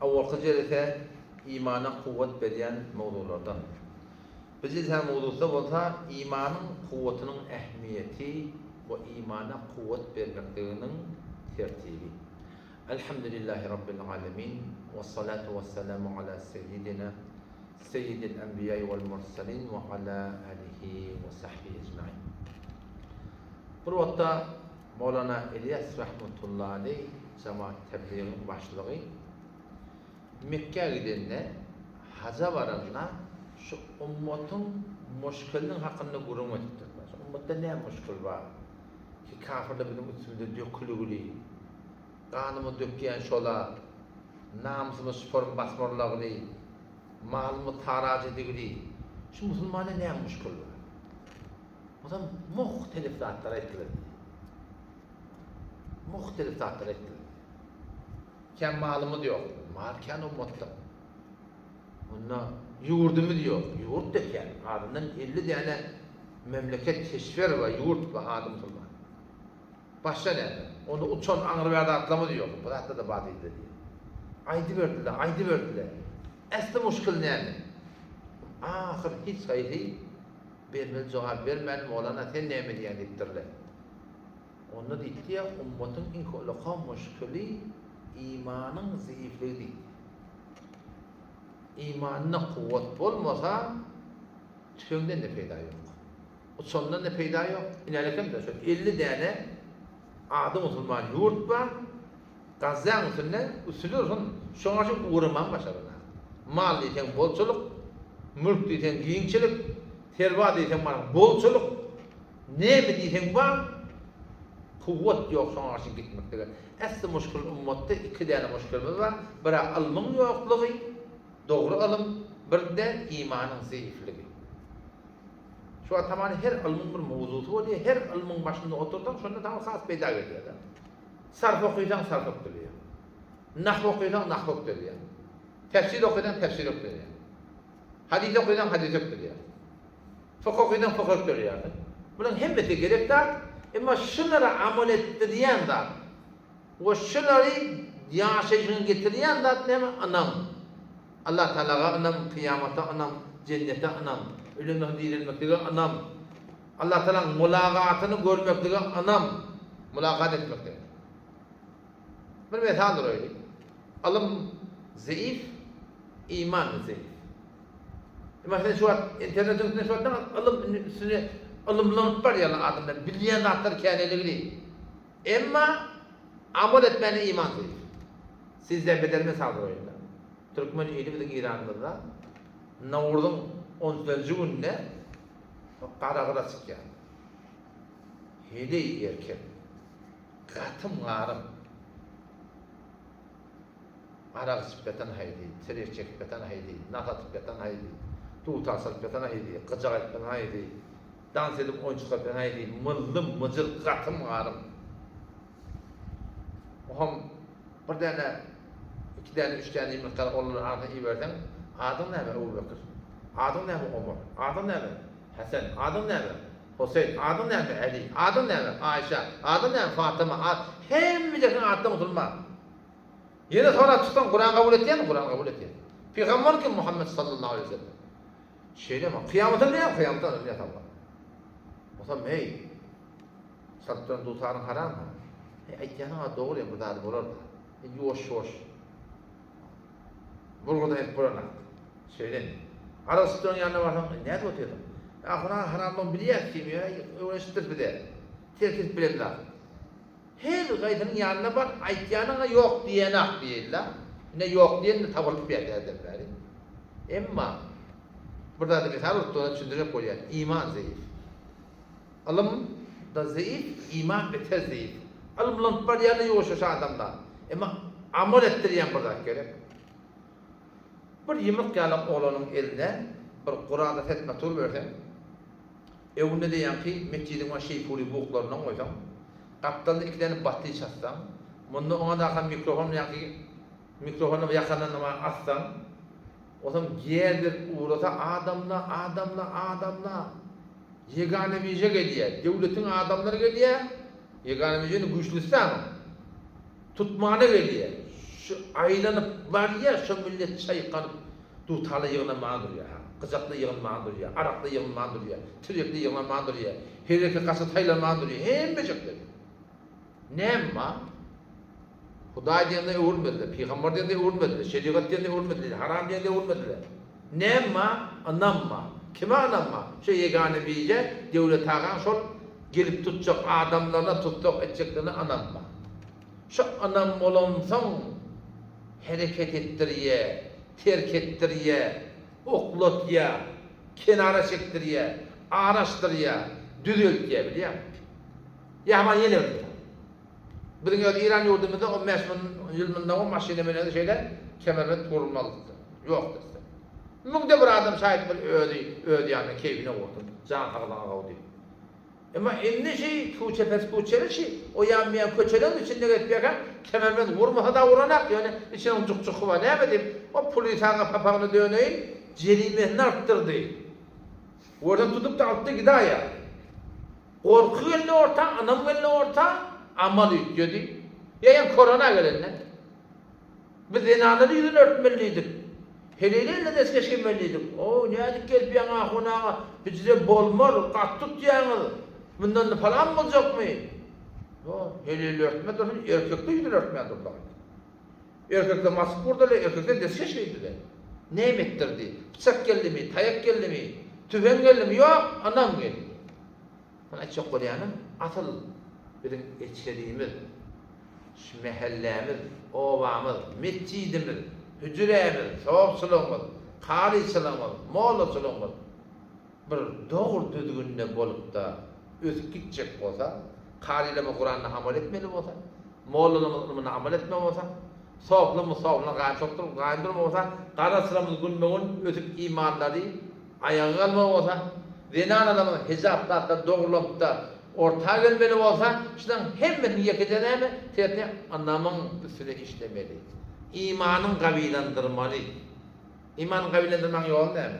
Owalky jelse imana kuwwat berýän mowzulardan. Bu jelsäniň mowzusy bolsa imanyň kuwwatynyň ähmiýeti we imana kuwwat bermekliginiň tertibi. Elhamdülillahi Rabbil alemin, wessalatu wessalamu ala seýýidina seýýidil enbiýai wal murselin we ala alihi we sahbihi ejmain. Bir wagtda Mowlana Elýas rahmetullahi aleýh jemaat tebligiň başlygy Mekgä gidende, haja baranda şu ummatyň muşkiliniň hakynda gürrüň edipdir. Şu ummatda näme muşkil bar ki kafirler biziň üstümize dökülgili, ganymyzy dökýän şola, namysymyzy şyparyn basmarlagyly, malymyzy taraç edigili, şu musulmanda näme muşkil bar? Onsoň muhtelif zatlar aýtdylar diýýär. Muhtelif zatlar aýtdylar diýýär. Kän malymyz ýok. Mal kän ummatda. Onda ýurdumyz ýok. Ýurt-da kän. Azyndan 50 däne memleket keşwer we ýurt we ady musulman. Başga näme? Onda uçan aňry-bäri zatlarymyz ýok. Bu zatlar-da bar diýdiler diýýär. Aýdyberdiler, aýdyberdiler. Äsli muşkil näme? Ahyr hiç haýsy Bermeli jogap bermän, Mowlana sen näme diýýäň diýipdirler. Onda diýipdi, Ummatyň iň ullakan muşkili imanyň zeýifligi diýipdi. Imanda kuwwat bolmasa, tüpeňden-de peýda ýok. Uçandan-da peýda ýok. Inälekem-de şol 50 däne ady musulman ýurt bar. Gazzaň üstünde üstüne dursun, şoňa şu ugraman başarana. Mal diýseň bolçulyk, mülk diýseň giňçilik, serwa diýseň bar bolçulyk, näme diýseň bar, kuwwat ýok şoňa garşy gitmeklige. Äsli muşkil ummatda iki däne muşkilimiz bar, bir-ä ylmyň ýoklugy, dogry ylym, bir-de imanyň zeýifligi. Şu wagt tamany her ylmyň bir mowzusy bolýar, her ylmyň başynda otursaň şonda saňa has peýda gelýär-de. Sarf okysaň sarf ökdelýär. Nahw okysaň nahw ökdelýär. Tefsir okysaň tefsir ökdelýär. Hadys okysaň hadys ökdelýär. Fyk okysaň fyk ökdelýär. Bularyň hemmesi gerek zat, emma şulara amal etdirýän zat we şulary ýaşaýşyňa getirýän zat näme? Ynam. Allah Tagalaga ynam, kyýamata ynam, jennete ynam, ölenden soň direlmeklige ynam. Allatagalaň mulagatyny görmeklige ynam, mulagat etmeklige. Bir mysal uraýly. Ylym zeýif, iman zeýif. Emma sen şu wagt internetiň üstünde şu wagt ylym üstüne ylymlanyp barýarlar adamlar, bilýän zatlary käneligini. Emma amal etmäne iman zeýif. Sizden beter mysal uraýynda. Türkmen ili biziň Iranymyzda Nowruzyň on üçünji gününe Garagyra çykýar. Heleý erkek. Gatym-garym. Arak içip ýatan haýdy, çireş çekip ýatan haýdy, nas atyp ýatan haýdy, dutar çalyp ýatan haýdy, gyjak aýdyp ýatan haýdy, dans edip oýun çykaryp ýatan haýdy, myllym-myjyr, gatym-garym. Oňam bir däne, iki däne, üç däne ýumurtgany oglanlaryň arasyna iberseň, adyň näme, Ebubekir? Adyň näme, Omar? Adyň näme, Hesen? Adyň näme, Hoseýn? Adyň näme, Äli? Adyň näme, Aýşa? Adyň näme, Fatyma? Ad, hemmejesiniň atlary musulman. Ýene sorap çyksaň, Kuran kabul etýärmi? Kuran kabul etýär. Pygamber kim? Muhammet sallallahu aleýhi we sellem. Şeýlemi? Kyýamata bilýärmi? Kyýamata bilýär, hawa. Bolsam, heý, Çalyp duran dutaryň harammy? Heý, aýtýanyň-a dogry, bir zady bolar-da. Ýuwaş-ýuwaş burgudan edip bolanok. Şeýlemi? Arak içip duran ýanyna barsaň, nädip otyrsyň? Ahun aga haramlygyny bilýäs diýip, öwrenişipdir bize. Terk edip bilemzok. Her gaýsynyň ýanyna bar, aýtýanyň-a ýok diýenak diýeýin-le. Ine, ýok diýen-de tapylyp ýa täzeden bäri. Emma, bir zady mysal urup durana düşündirjek bolýan, iman zeýif. Ylym da zeýif, iman beter zeýif. Ylymlanyp barýarlar ýuwaş-ýuwaş adamlar. Emma amal etdirýän bir zat gerek. Bir ýumruk ýalak oglanyň eline bir gurada setme-tur berseň, öňünde-de ýaňky metjidiň bar şeýpury buklaryndan goýsaň, gapdalynda iki däne batly çatsaň, munda oňa dakan mikrofon ýaňky mikrofony ýakandan nima assaň, Onsoň gel berip ugrasa adamla, adamla, adamla. Ýegana wije gelýär. Döwletiň adamlary gelýär. Ýegana wijeni güýçlüsi aňyň. Tutmana gelýär. Şu aýlanyp barýa şo millet çaýkanyp dutala ýygnaman durýa ha, gyjakly ýygynman durýa, arakly ýygynman durýa, tirýekli ýygnaman durýa, hereke gaça saýlanman durýa, hemmejekleri. Näme? Hudaý diýende öwürmediler, pygamber diýende öwürmediler, şerigat diýende öwürmediler, haram diýende öwürmediler. Näme? Ynanma. Kime ynanma? Şu ýegane bije Döwlet agaň şol gelip tutjak adamlaryna, tussag etjeklerine ynanma. Şu ynam bolansoň hereket etdirýä, terk etdirýä, oklatýa, kenara çekdirýä, araşdyrýa, düzeltýä bilýäňmi? Ýa ýene bir mysal. Biziň öz Eýran ýurdumyzda 15 ýyl mundan öň maşyna münende şeýle kemerbent gurulmalydy. Ýokdy üstünde. Müňde bir adam şaýat bir özi öz ýanyna keýpine gursun, jan saglygyňa gowy diýip. Emma indi şi kuçe pes kuçeli şi o ýan bu ýan köçeleriň içinde gezip ýörkäň kemerbent gurmasa da uranak ýöne içiniň juk-juky bar näme diýip o pulisaga papagyna döneýin jerimesini artdyrdy. Görseň tutup-da alypdy gidaýýar. Gorky geldi orta, ynam geldi orta, amal üýtgedi. Ýa ýa korona gelende. Biz zenanlary ýüzüni örtmeli diýdik. Heleýli eline deskeş geýmeli diýdik. O, nädip gelip ýaňy ahun aga, bizde bolmaz, gaty tutýaňyz. Mundan palan boljakmy? Ýok, heleýli örtme dursun, erkekde ýüzüni örtmän durlar. Erkekde mask gurdular, erkekde deskeş geýdiler. Näme etdirdi? Pyçak geldimi, taýak geldimi, tüfeň geldimi? Ýok, ynam geldi. Men aýtjak bolýanym, asyl biziň eçerimiz, şu mähellämiz, obamyz, metjidimiz, hüjrämiz, sogapçylygymyz, karyçylygymyz, mollaçylygymyz bir dogry düzgünde bolup-da ösüp gitjek bolsa, karylarymyz Kuranyna amal etmeli bolsa, mollalarymyz ylmyna amal etmeli bolsa, soplarymyz sopuna gaýym sokduryp, gaýym durmaly bolsa, garaçylarymyz günbe-gün ösüp imanlary aýaga galmaly bolsa, zenanalarymyz hijap zatlar dogrulanyp-da orta gelmeli bolsa, şularyň hemmesiniň ýekeje näme, tersine ynamyň üstüne işlemeli. Imanyň gawilandyrmaly. Imany gawilandyrmagyň ýoly näme?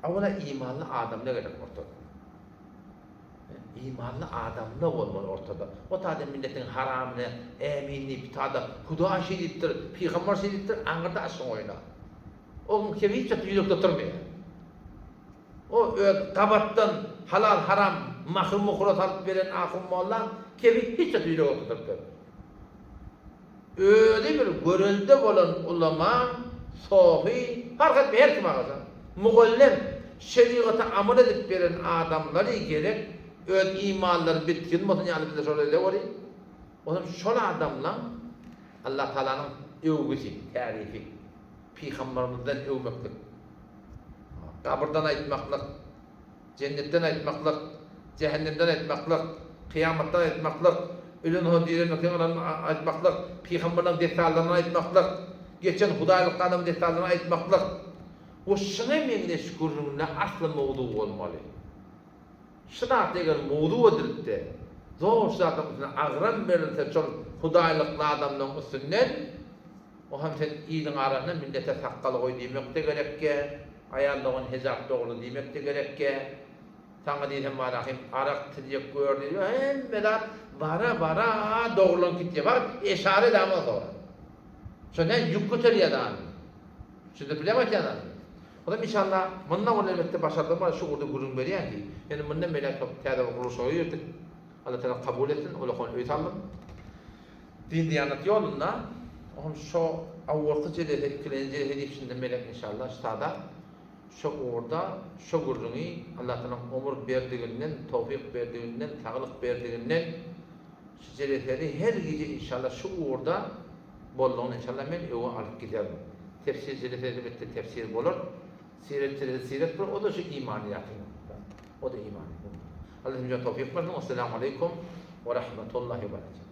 Awala imanly adamlar gerek ortada. Imanly adamlar bolmaly ortada. O taýda milletiň haramyny ämin diýip tada Hudaý şeý diýipdir, pygamber şeý diýipdir, aňyrda açyň oýna. Oň kemi hiç wagt ýürekde oturmaýar. O öz gabatdan halal haram mahyr muhura salyp beren ahun mollaň kemi hiç wagt ýürege oturdyp bermez. Özi bir görelde bolan ulama, sofy, parh etme her kim agaja, mugallym, şerigata amal edip beren adamlary gerek, öz imanlary bitgin bolsun ýaly bizde şol ele boly, onam şol adamlaň Allah Tagalanyň öwgüsi, tärifi, pygambarymyzdan öwmeklik, gabyrdan aýtmaklyk, Jennetden aýtmaklyk, jähennemden aýtmaklyk, kyýamatdan aýtmaklyk, ölen soň direlmekden aýtmaklyk, pygamberleriň dessanlaryndan aýtmaklyk, geçen hudaýlykly adamyň dessanlaryndan aýtmaklyk we şuňa meňzeş gürrüňler asla mowzuk bolmaly. Şu zat eger mowzuk edilipde, zor şu zatlaryň üstüne agram berilse şol hudaýlykly adamlaryň üstünden, o hem sen iliň arasynda millete sakgal goý diýmek-de gerekge. Aýal dogan hejap dogry diýmek-de gerekge. Saňa diýsem barahym arak tirýek gör diýip hemme zat bara bara dogrulanyp gitýär. Bak eşara edäňok soňra. Şo näme ýük göterýär dany. Şunda bileň aýtýan zadymy. Onam inşallah mundan ol elbetde başardygym bar şu ugurda gürrüň berýän ki. Ýöne mundan beýläk köp täze bir gurluşyga girdik. Allah Tagala kabul etsin, ulakan öý saldym. Din diýanat ýolunda ohm şo awwalky jelese ikilenji jelese diýip şindi melek inşallah ştada şo ugurda şo gürrüňi Allah tagalaň omur berdiginden towfyk berdiginden saglyk berdiginden şu jeleseli her gije inşallah şu ugurda boldugyny inşallah men öňe alyp giderin tefsir jelese elbetde tefsir bolar siret jelese siret bolar o da şu imanyýatyň o da imany Allah hemmämize towfyk bersin. Wesselamu aleýkum we rahmetullahi we berekatuh.